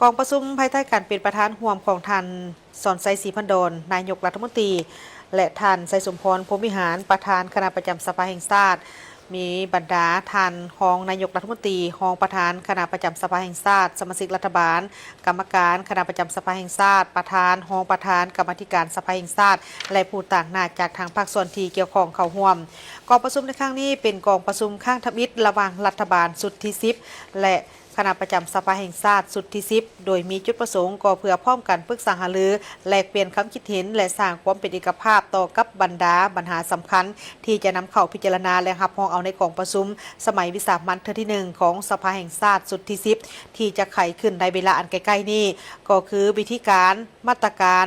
ກອງປະຊຸມພາຍໃຕ້ການເປັນປະທານຮ່ວມຂອງທ່ານ ສອນໄຊ ສີພັນດອນ ນາຍົກລັດຖະມົນຕີ ແລະ ທ່ານ ໄຊສົມພອນ ພົມວິຫານ ປະທານຄະນະປະຈຳສະພາແຫ່ງຊາດ, ມີບັນດາທ່ານຮອງນາຍົກລັດຖະມົນຕີ, ຮອງປະທານຄະນະປະຈຳສະພາແຫ່ງຊາດ, ສະມາຊິກລັດຖະບານ, ກຳມະການຄະນະປະຈຳສະພາແຫ່ງຊາດ, ປະທານ, ຮອງປະທານກຳມາທິການສະພາແຫ່ງຊາດ ແລະ ຜູ້ຕາງໜ້າຈາກທາງພາກສ່ວນທີ່ກ່ຽວຂ້ອງເຂົ້າຮ່ວມ. ກອງປະຊຸມໃນຄັ້ງນີ້ເປັນກອງປະຊຸມຄັ້ງທຳອິດລະຫວ່າງລັດຖະບານຊຸດທີສິບ ແລະ ຄະນະປະຈຳສະພາແຫ່ງຊາດຊຸດທີສິບ ໂດຍມີຈຸດປະສົງກໍເພື່ອພ້ອມກັນປຶກສາຫາລື, ແລກປ່ຽນຄຳຄິດເຫັນ ແລະ ສ້າງຄວາມເປັນເອກະພາບຕໍ່ກັບບັນດາບັນຫາສຳຄັນ ທີ່ຈະນຳເຂົ້າພິຈາລະນາ ແລະ ຮັບຮອງເອົາໃນກອງປະຊຸມສະໄໝວິສາມັນເທື່ອທີໜຶ່ງຂອງສະພາແຫ່ງຊາດຊຸດທີສິບ ທີ່ຈະໄຂຂຶ້ນໃນເວລາອັນໃກ້ໆນີ້ ກໍຄືວິທີການ, ມາດຕະການ,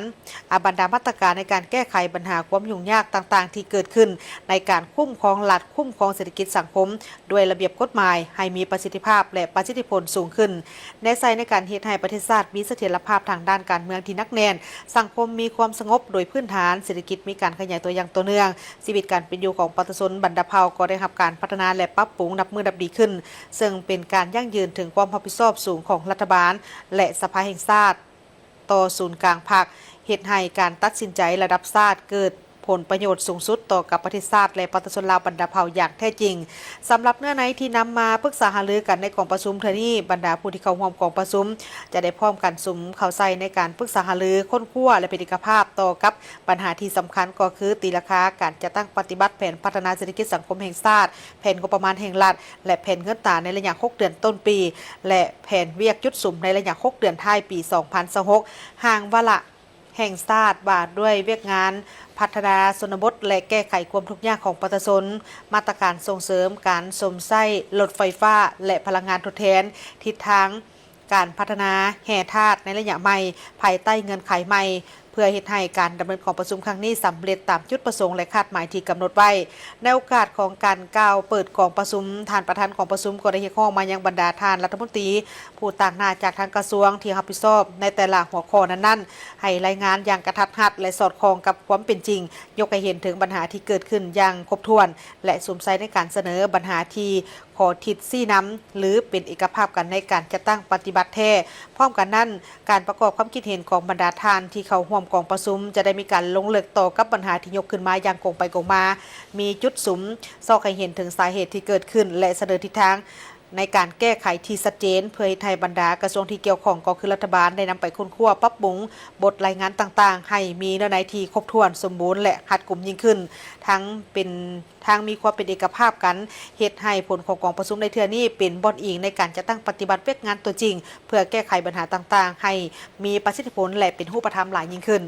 ອາ, ບັນດາມາດຕະການໃນການແກ້ໄຂບັນຫາຄວາມຫຍຸ້ງຍາກຕ່າງໆທີ່ເກີດຂຶ້ນໃນການຄຸ້ມຄອງລັດ, ຄຸ້ມຄອງເສດຖະກິດສັງຄົມ ດ້ວຍລະບຽບກົດໝາຍໃຫ້ມີປະສິດທິພາບ ແລະ ປະສິດທິຜົນສູງຂຶ້ນ, ແນໃສ່ໃນການເຮັດໃຫ້ປະເທດຊາດມີສະຖຽນລະພາບທາງດ້ານການເມືອງທີ່ໜັກແໜ້ນ, ສັງຄົມມີຄວາມສະຫງົບໂດຍພື້ນຖານ, ເສດຖະກິດມີການຂະຫຍາຍຕົວຢ່າງຕໍ່ເນື່ອງ, ຊີວິດການເປັນຢູ່ຂອງປະຊາຊົນບັນດາເຜົ່າກໍໄດ້ຮັບການພັດທະນາ ແລະ ປັບປຸງນັບມື້ນັບດີຂຶ້ນ, ເຊິ່ງເປັນການຢັ້ງຢືນເຖິງຄວາມຮັບຜິດຊອບສູງຂອງລັດຖະບານ ແລະ ສະພາແຫ່ງຊາດ ຕໍ່ສູນກາງພັກ, ເຮັດໃຫ້ການຕັດສິນໃຈລະດັບຊາດເກີດຜົນປະໂຫຍດສູງສຸດຕໍ່ກັບປະເທດຊາດ ແລະ ປະຊາຊົນລາວບັນດາເຜົ່າຢ່າງແທ້ຈິງ. ສຳລັບເນື້ອໃນທີ່ນຳມາປຶກສາຫາລືກັນໃນກອງປະຊຸມເທື່ອນີ້, ບັນດາຜູ້ທີ່ເຂົ້າຮ່ວມກອງປະຊຸມຈະໄດ້ພ້ອມກັນສຸມເຂົ້າໃສ່ໃນການປຶກສາຫາລື, ຄົ້ນຄວ້າ ແລະ ເປັນເອກະພາບຕໍ່ກັບບັນຫາທີ່ສຳຄັນ ກໍຄືຕີລາຄາການຈັດຕັ້ງປະຕິບັດແຜນພັດທະນາເສດຖະກິດສັງຄົມແຫ່ງຊາດ, ແຜນງົບປະມານແຫ່ງລັດ ແລະ ແຜນເງິນຕາໃນໄລຍະຫົກເດືອນຕົ້ນປີ ແລະ ແຜນວຽກຈຸດສຸມໃນໄລຍະຫົກເດືອນທ້າຍປີສອງພັນຊາວຫົກ, ຮ່າງວາລະແຫ່ງຊາດວ່າດ້ວຍວຽກງານພັດທະນາຊົນນະບົດ ແລະ ແກ້ໄຂຄວາມທຸກຍາກຂອງປະຊາຊົນ, ມາດຕະການສົ່ງເສີມການຊົມໃຊ້ລົດໄຟຟ້າ ແລະ ພະລັງງານທົດແທນ, ທິດທາງການພັດທະນາແຮ່ທາດໃນໄລຍະໃໝ່ ພາຍໃຕ້ເງື່ອນໄຂໃໝ່ ເພື່ອເຮັດໃຫ້ການດຳເນີນກອງປະຊຸມຄັ້ງນີ້ສຳເລັດຕາມຈຸດປະສົງ ແລະ ຄາດໝາຍທີ່ກຳນົດໄວ້. ໃນໂອກາດຂອງການກ່າວເປີດກອງປະຊຸມ, ທ່ານປະທານກອງປະຊຸມກໍໄດ້ຮຽກຮ້ອງມາຍັງບັນດາທ່ານລັດຖະມົນຕີ ຜູ້ຕາງໜ້າຈາກທາງກະຊວງທີ່ຮັບຜິດຊອບໃນແຕ່ລະຫົວຂໍ້ນັ້ນໆ ໃຫ້ລາຍງານຢ່າງກະທັດຮັດ ແລະ ສອດຄ່ອງກັບຄວາມເປັນຈິງ, ຍົກໃຫ້ເຫັນເຖິງບັນຫາທີ່ເກີດຂຶ້ນຢ່າງຄົບຖ້ວນ ແລະ ສຸມໃສ່ໃນການສະເໜີບັນຫາທີ່ ຂໍທິດຊີ້ນຳ ຫຼື ເປັນເອກະພາບກັນໃນການຈັດຕັ້ງປະຕິບັດແທ້. ພ້ອມກັນນັ້ນ, ການປະກອບຄວາມຄິດເຫັນຂອງບັນດາທ່ານທີ່ເຂົ້າຮ່ວມກອງປະຊຸມ ຈະໄດ້ມີການລົງເລິກຕໍ່ກັບບັນຫາທີ່ຍົກຂຶ້ນມາຢ່າງກົງໄປກົງມາ, ມີຈຸດສຸມ, ຊອກໃຫ້ເຫັນເຖິງສາເຫດທີ່ເກີດຂຶ້ນ ແລະ ສະເໜີທິດທາງໃນການແກ້ໄຂທີ່ຊັດເຈນ ເພື່ອເຮັດໃຫ້ບັນດາກະຊວງທີ່ກ່ຽວຂ້ອງ ກໍຄືລັດຖະບານ ໄດ້ນຳໄປຄົ້ນຄວ້າປັບປຸງບົດລາຍງານຕ່າງໆ ໃຫ້ມີເນື້ອໃນທີ່ຄົບຖ້ວນ, ສົມບູນ ແລະ ຮັດກຸມຍິ່ງຂຶ້ນ, ທັງເປັນ ທັງມີຄວາມເປັນເອກະພາບກັນ, ເຮັດໃຫ້ຜົນຂອງກອງປະຊຸມໃນເທື່ອນີ້ເປັນບ່ອນອີງໃນການຈັດຕັ້ງປະຕິບັດວຽກງານຕົວຈິງ ເພື່ອແກ້ໄຂບັນຫາຕ່າງໆໃຫ້ມີປະສິດທິຜົນ ແລະ ເປັນຮູບປະທຳຫຼາຍຍິ່ງຂຶ້ນ.